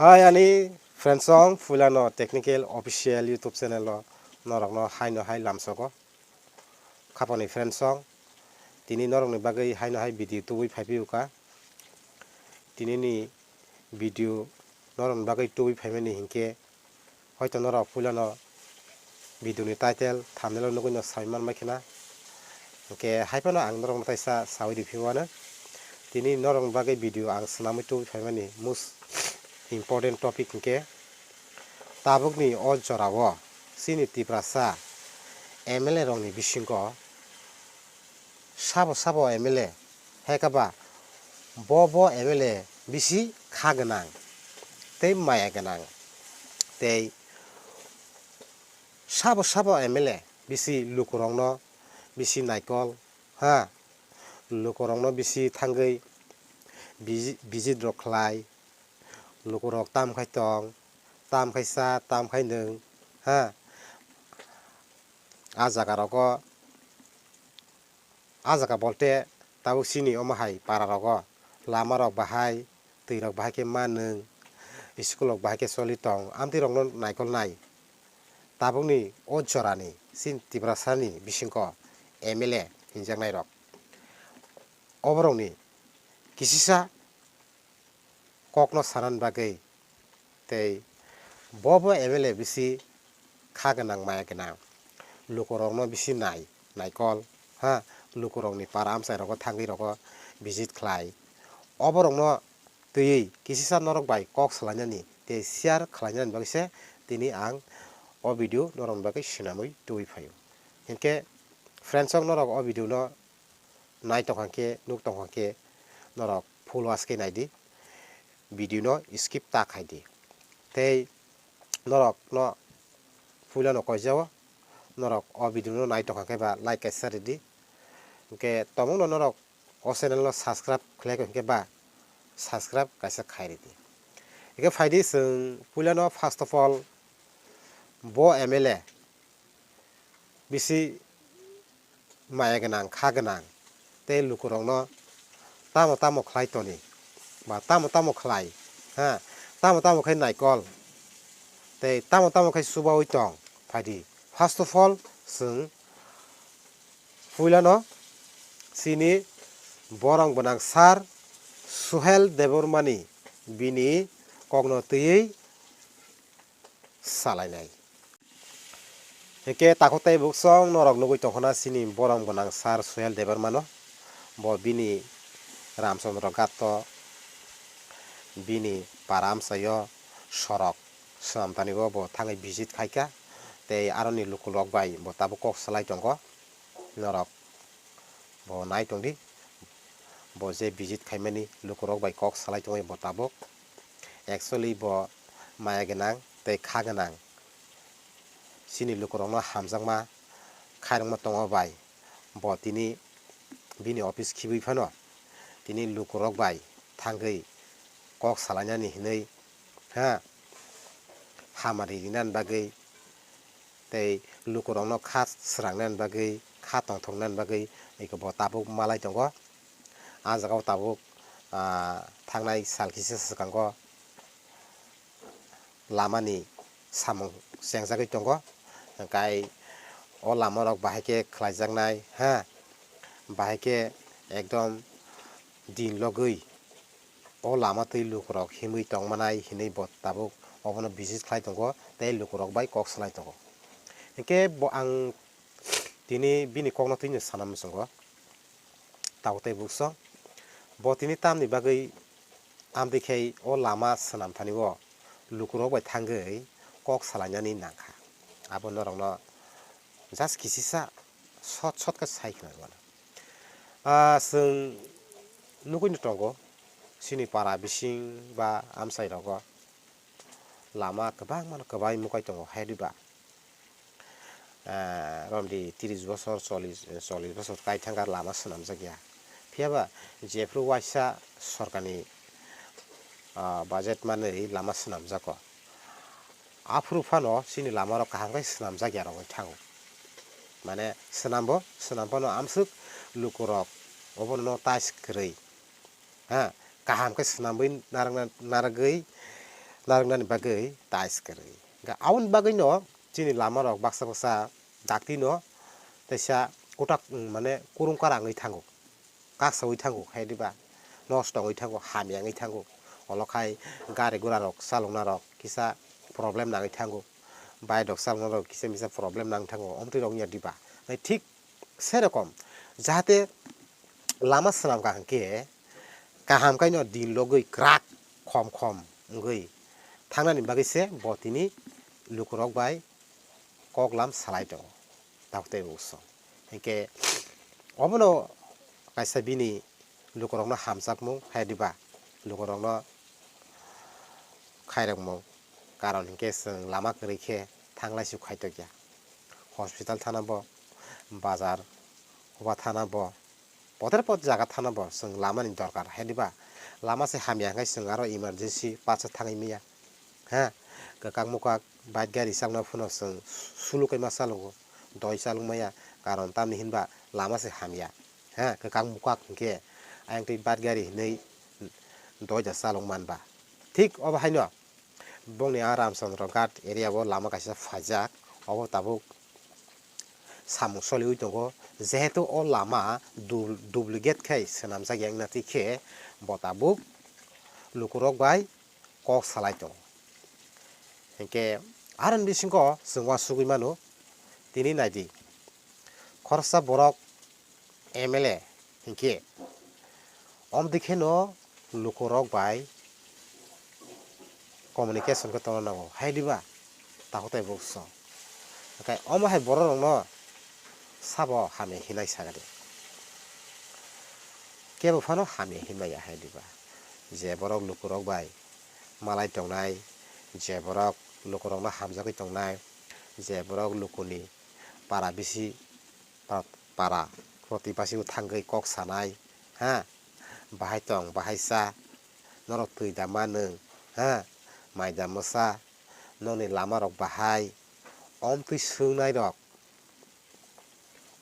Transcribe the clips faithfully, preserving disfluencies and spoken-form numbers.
Hai ani friends song, Phuilano Technical Official YouTube channel o norokno haino hai lamsogo. Khapani friends song, tini norokni bagwi haino hai video tubui phaiphiyuka. Tinini video norokni bagwi tubui phaimani hinkhe hoito norok Phuilano video ni title, thumbnail o nugwi no sai manmai khna. Hinkhe hai phano ang norokno taisa saui riphiuano. Tini norokni bagwi video ang swnamwi tubui phaimani most important topic hinkhe tabukni o jorao chini Tiprasa M L A rokni bisingo sabo sabo M L A, hekaba bo bo M L A bisi kha gwnang tei maya gwnang tei sabo sabo M L A bisi lukurokno bisi naikol, ha, lukurokno bisi thangwi biji-, visit rok khlai, lukurok tam khai tong, tam khai cha, tam khai nwng, ha, a jaga rogo, a jaga bolte tabuk chini omo hai para rogo lama rok bahai, twi rok bahai khe ma nwng, school rok bahai khe choli tong, amtwi rokno naikol nai. Tabukni o jorani chini Tiprasani bisingko M L A hinjaknai rok, oborokni kisisa kokno sanani bagwi tei bo bo M L A bisi kha gwnang maya gwnang, lukurokno bisi nai, naikol, ha, lukurokni para amchai rogo thangwi rogo visit khlai, oborokno twiwi kisisa norok bai kok salainani tei share khlainani bagwi se tini ang o video norokni bagwi swnamwi tubui phaio. Hinkhe friends rok norok o video no nai tongkha khe, nuk tongkha khe norok full watch khe naidi, video no skip ta khaidi. Tei norok no Phuilano koijao, norok o video no nai tongkha khe ba like kaisa ridi. Hinkhe tongmungno norok o channel no subscribe khlai khe ba subscribe kaisa khai ridi. Hinkhe phaidi chwng Phuilano first of all bo M L A bisi maya gwnang, kha gwnang tei lukurokno tamo tamo khlai toni ba tamo tamo khlai, ha, tamo tamo khai naikol tei tamo tamo khai chubaui tong phaidi. First of all, chwng Phuilano chini borong gwnang sir Suhel Debbarmani bini kokno twiwi salainai. Hinkhe takhuk tei buksong norok nugwi tongkhana chini borong gwnang sir Suhel Debbarmano. Bo bini Ramchandra Ghat o bini para amchaio sorok swnamtani o bo thangwi visit khaikha tei aroni lukurok bai bo tabuk kok salai tongo. Norok bo nai tongdi, bo je visit khaimani lukurok bai kok salai tongwi bo tabuk. Actually bo maya gwnang tei kha gwnang, chini lukurokno hamjakma khairokma tongo bai bo tini bini office khibwi phano tini lukurok bai thangwi kok salainani hinwi, ha, hamari rinani bagwi tei lukurokno kha swrangnani bagwi, kha tongthoknani bagwi eko bo tabuk malai tongo. A jaga o tabuk, ah, thangnai sal kisa swkango lamani samung chengjagwi tongo, hwnkhe o lama rok bahai khe khlaijaknai, ha, bahai khe ekdom din logwi o lama twi lukurok himwi tongmanai hinwi bo tabuk obono visit khlai tongo tei lukurok bai kok salai tongo. Hinkhe bo ang tini bini kokno twino sana muchungo, tabuk tei buksong bo tini tamni bagwi amtwi khe o lama swnamthani o lukurok bai thangwi kok salainani nangkha, abo norokno just kisisa sot sot khe sai khna rwmano. Ah, chwng nugwi no tongo, chini para bising ba amchai rogo lama kwbangma no kwbai mukai tongo, hai diba? Ah, romdi tris bosor, chollish, chollish bosor kai thangkha lama swnamjak ya. Phiyaba jephru waisa sorkarni, ah, budget manwi lama swnamjago. Aphuru phano chini lama rok kaham khe swnamjak ya rogwi thango. Mane swnambo, swnam phano amswk lukurok obono tais kwrwi, ha, kaham khe swnamwi narwkna, narwgwi narwknani bagwi tais kwrwi. Hwnkhe aboni bagwino chini lamarok baksa baksa daktino teisa kwtak, mm, mane kurung kara wngwi thango, kaksawi thango, hai diba nosto wngwi thango, hamya wngwi thango. Olo khai gari gura rok chaloknarok kisa problem nangwi thango, bike rok chaloknarok kisa misa problem nang thango, omtwi rok wngya diba? Nai thik serokom jahate lama swnam kaham khe kaham khaino din logwi kwrak khom khom wngwi thangnani bagwi se bo tini lukurok bai koklam salai tongo, tabuk tei bukso. Hinkhe obono kaisa bini lukurokno hamjakmung hai diba, lukurokno khairokmung, karon hinkhe chwng lama kwrwi khe thanglai su khaitokya, hospital thana bo, bazar, oba thana bo, poter pot jaga thana bo chwng lamani dorkar, hai diba? Lama se hamya hwnkhe chwng aro emergency patsa thangwi maya. Ha, kwkak mukak bike gari chalokna phano chwng suluk kaima chalokgo, doi chalok maya, karon tamni hinba lama se hamya. Ha, kwkak mukak hinkhe ayang twi bike gari hinwi doi da chalok manba. Thik obo haino bongni a Ramchandra Ghat area o lama kaisa phaijak, obo tabuk samung soliwi tongo, jehetu o lama du-, duplicate khai swnamjak ya wngna twi khe bo tabuk lukurok bai kok salai tongo. Hinkhe aroni bisingo chwng uansugwi mano, tini naidi khoroksa borok M L A hinkhe omtwi kheno lukurok bai communication khe tongna nango, hai diba? Takhuk tai bukso. Hwnkhe omo hai borok rokno sabo hamya hinai saga di. Kebo phano hamya hinmaya hai diba? Je borok lukurok bai malai tongnai, je borok lukurokno hamjagwi tongnai, je borok lukuni para bisi pa-, para protibasi o thangwi kok sanai, ha, bahai tong, bahai cha, norok twi da ma nwng, ha, mai da mwsa, nokni lama rok bahai, omtwi swngnai rok,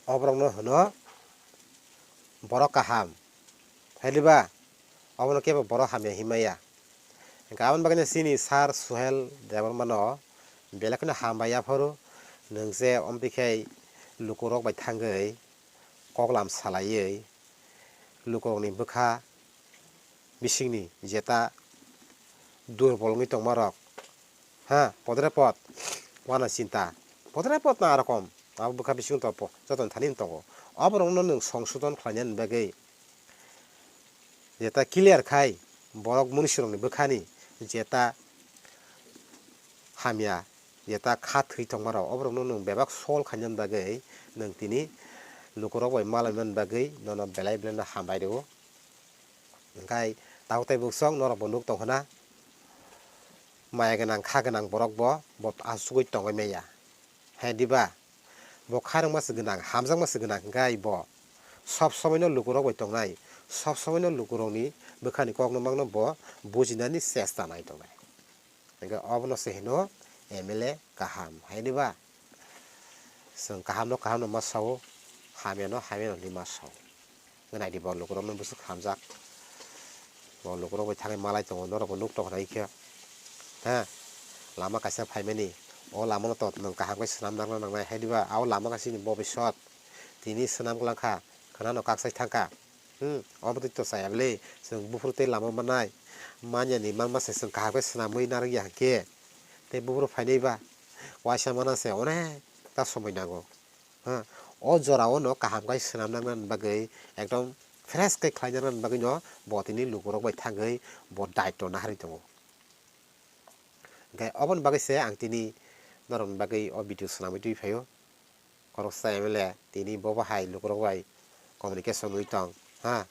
oborokno hwno borok kaham, hai diba? Obono kebo borok hamya hinmaya. Hwnkhe aboni bagwino chini Sir Suhel Debbarmano belai kheno hambai yaphuru, nwng je omtwi khai lukurok bai thangwi koklam salaiwi lukurokni bwkha bisingni jeta durbol wngwi tongmarok, ha, podre pod, uana chinta, podre pod na rokom, abo bwkha bisingo to po-, joto thani tongo. Oborokno nwng songsodon khlainani bagwi jeta clear khai, borok munisirokni bwkhani jeta hamya, jeta kha thwi tongmarok, oborokno nwng bebak sol khainani bagwi nwng tini lukurok bai malaimani bagwi nono belai belai no hambai rwo. Hwnkhe tabuk tei bukchok norokbo nuk tongkhna, maya gwnang kha gwnang borokbo bo asugwi tongwi maya. Hai diba? Bo khairokma se gwnang, hamjakma se gwnang, hwnkhe bo sob somoino lukurok bai tongnai, sob somoino lukurokni bwkhani kokno mangno bo bujinani chesta nai tongnai. Hwnkhe obono se hino M L A kaham, hai diba? Chwng kahamno kahamno ma sao, hamyano hamyano hinwi ma sao. Nai di, bo lukurokno bwswk hamjak. Bo lukurok bai thangwi malai tongo, norokbo nuk tongkha nai khe. Ha? Lama kaisa phaimani. O lamano to nwng kaham khe swnam nangna nangnai. Hai diba? O lama kaisa ni bo bisot. Tini swnam glak kha. Khwnano kaksai thang kha. Hmm? Obo twi to chaya bwle. Chwng buphuru tei lama manai. Manyani manma se chwng kaham khe swnamwi narwk ya khe. Tei buphuru phainai ba. Waisa mana se onek ta somoi nango. Ha, o jora o no kaham khai swnam nang nani bagwi, ekdom fresh khai khlai nang nani bagwi no bo tini lukurok bai thangwi bo daitw naharwi tongo. Hwnkhe oboni bagwi se ang tini norokni bagwi o video swnamwi twi phaio. Khoroksa M L A tini bo bahai lukurok bai communication wi tong, ha,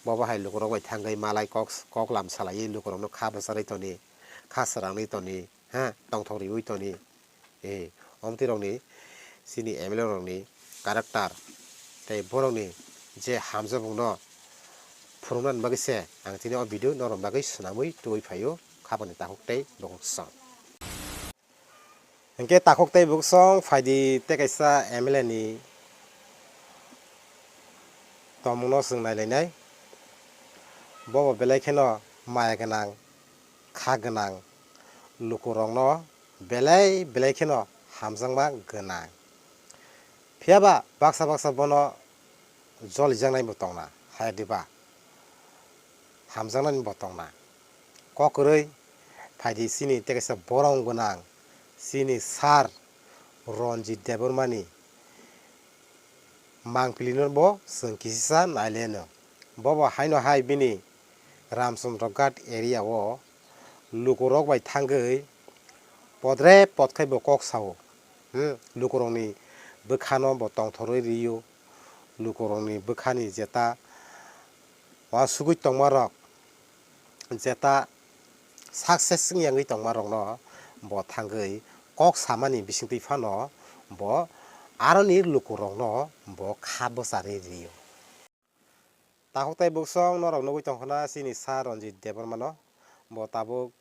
bo bahai lukurok bai thangwi malai kok, kok lam salaiwi lukurokno kha bwcharwi toni, kha swrangwi toni, ha, tongthok riwi toni. E, omtwi rokni chini M L A rokni character tei borokni je hamjakmungno phwrwngna bagwi se ang tini o video norok bagwi swnamwi tubui phaio, khabangni takhuk tei bukhuk song. Hinkhe takhuk tei bukhuk song phaidi tei kaisa M L A ni tongmungno chwng nailainai. Bobo belai kheno maya gwnang, kha gwnang, lukurokno belai belai kheno hamjakma gwnang. Phiya ba baksa baksa bono jolijaknai bo tongna, hai diba? Hamjaknai bo tongna. Kok kwrwi phaidi chini tei kaisa borom gwnang chini sir Ranjit Debbarmani mangpili no bo chwng kisisa nai le no. Bobo haino hai bini Ramchandra Ghat area o lukurok bai thangwi podre podkhai bo kok sao. Hmm, lukurokni bwkhano bo tongthorwi rio. Lukurokni bwkhani jeta uansugwi tongmarok, jeta success wngya wngwi tongmarokno bo thangwi kok samani bisingtwi phano bo aroni lukurokno bo kha bwcharwi rio. Takhuk tei buksong norok nugwi tongkhna chini sir Ranjit Debbarmano, bo tabuk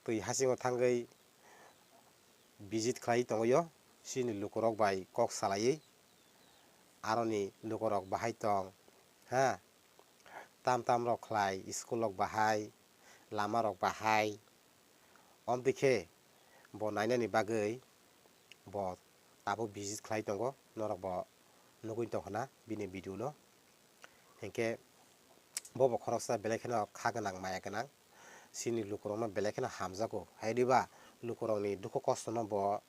twi hasingo thangwi visit khlai tongwi o chini lukurok bai kok salaiwi. Aroni lukurok bahai tong, ha, tam tam rok khlai, school rok bahai, lama rok bahai. Omtwi khe bo nainani bagwi bo tabuk visit khlai tongo, norok bo nugwi tongkhna bini video no. Hinkhe bobo khoroksa belai kheno kha gwnang, maya gwnang, chini lukurokno belai kheno hamjago. Hai diba lukurokni dukhu kostono bo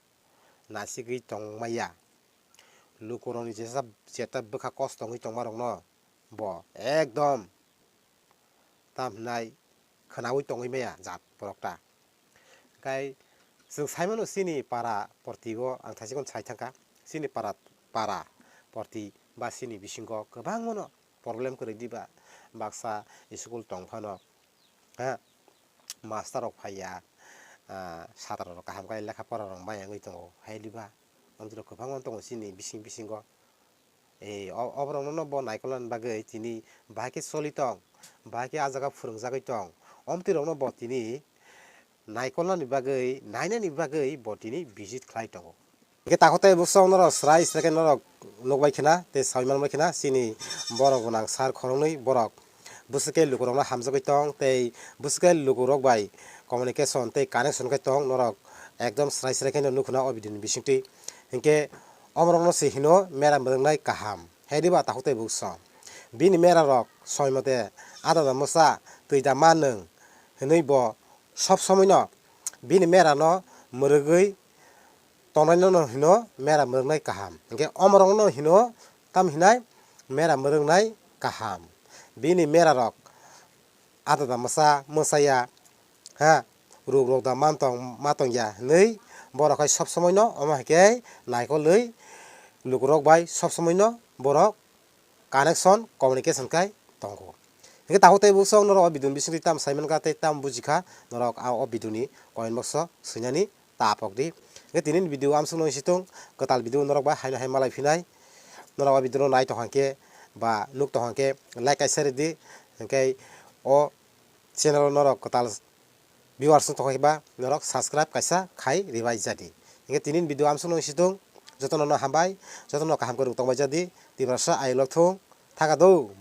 nasigwi tongmaya. Lukurokni jesa, jeta bwkha kosto wngwi tongmarokno bo ekdom tam hinai khwnaui tongwi maya jat borok ta. Kai chwng saimano chini para porti o ang thaisiko sai thangkha. Chini para, para porti ba chini bisingo kwbangmano problem kwrwi diba, baksa school tong phano, ha, master rok phaiya, ah, satra rok kaham khe lekha pora rok maya wngwi tongo, hai diba? Amtwrok kwbangma tongo chini bising bisingo. Ei, o-, oborokno bo naikolnani bagwi tini bahai khe choli tong, bahai khe ah jaga phwrwngjagwi tong, omtwirokno bo tini naikolnani bagwi, nainani bagwi bo tini visit khlai tongo. Hingke takhuk tei buksong norok srai srai khe norok nukbai khna tei saui manbai khna chini borok gwnang sir khoroknwi borok bwswk khe lukurokno hamjagwi tong tei bwswk khe lukurok bai communication tei connection khe tong norok ekdom srai srai khe nukhna o video ni bisingtwi. Hingke omorokno se hino mera mwrwngnai kaham. Hai diba takhuk tei buksong? Bini mera rok soi mote ada da mwsa twi da ma nwng hinwi bo sob somoi no bini mera no mwrwgwi tongnai no hino mera mwrwknai kaham. Hingke omorok no hino tam hinai mera mwrwknai kaham. Bini mera rok ada da mwsa mwsaya, ha, ruk rok da man tong ma tong ya hinwi borok hai sob somoi no omo hai khe naikolwi lukurok bai sob somoi no borok connection, communication khai tongo. Hingke takhuk tei buksong norok o video ni bisingtwi tam sai mankha tei tam bujikha norok a o video ni comment box o swinani ta pok di. Hingke tini ni video amsuk no isitung kwtal video norok bai haino hai malai phinai. Norok o video no nai tongkha khe ba nuk tongkha khe like kaisa ridi. Hingke o channel o norok kwtal viewers wng tongkha khe ba norok subscribe kaisa khai ribai jadi. Hingke tini ni video amsuk no isitung jotono no hambai, jotono kaham kwrwng tongbai jadi. Tiprasa ayolok thung thaka do.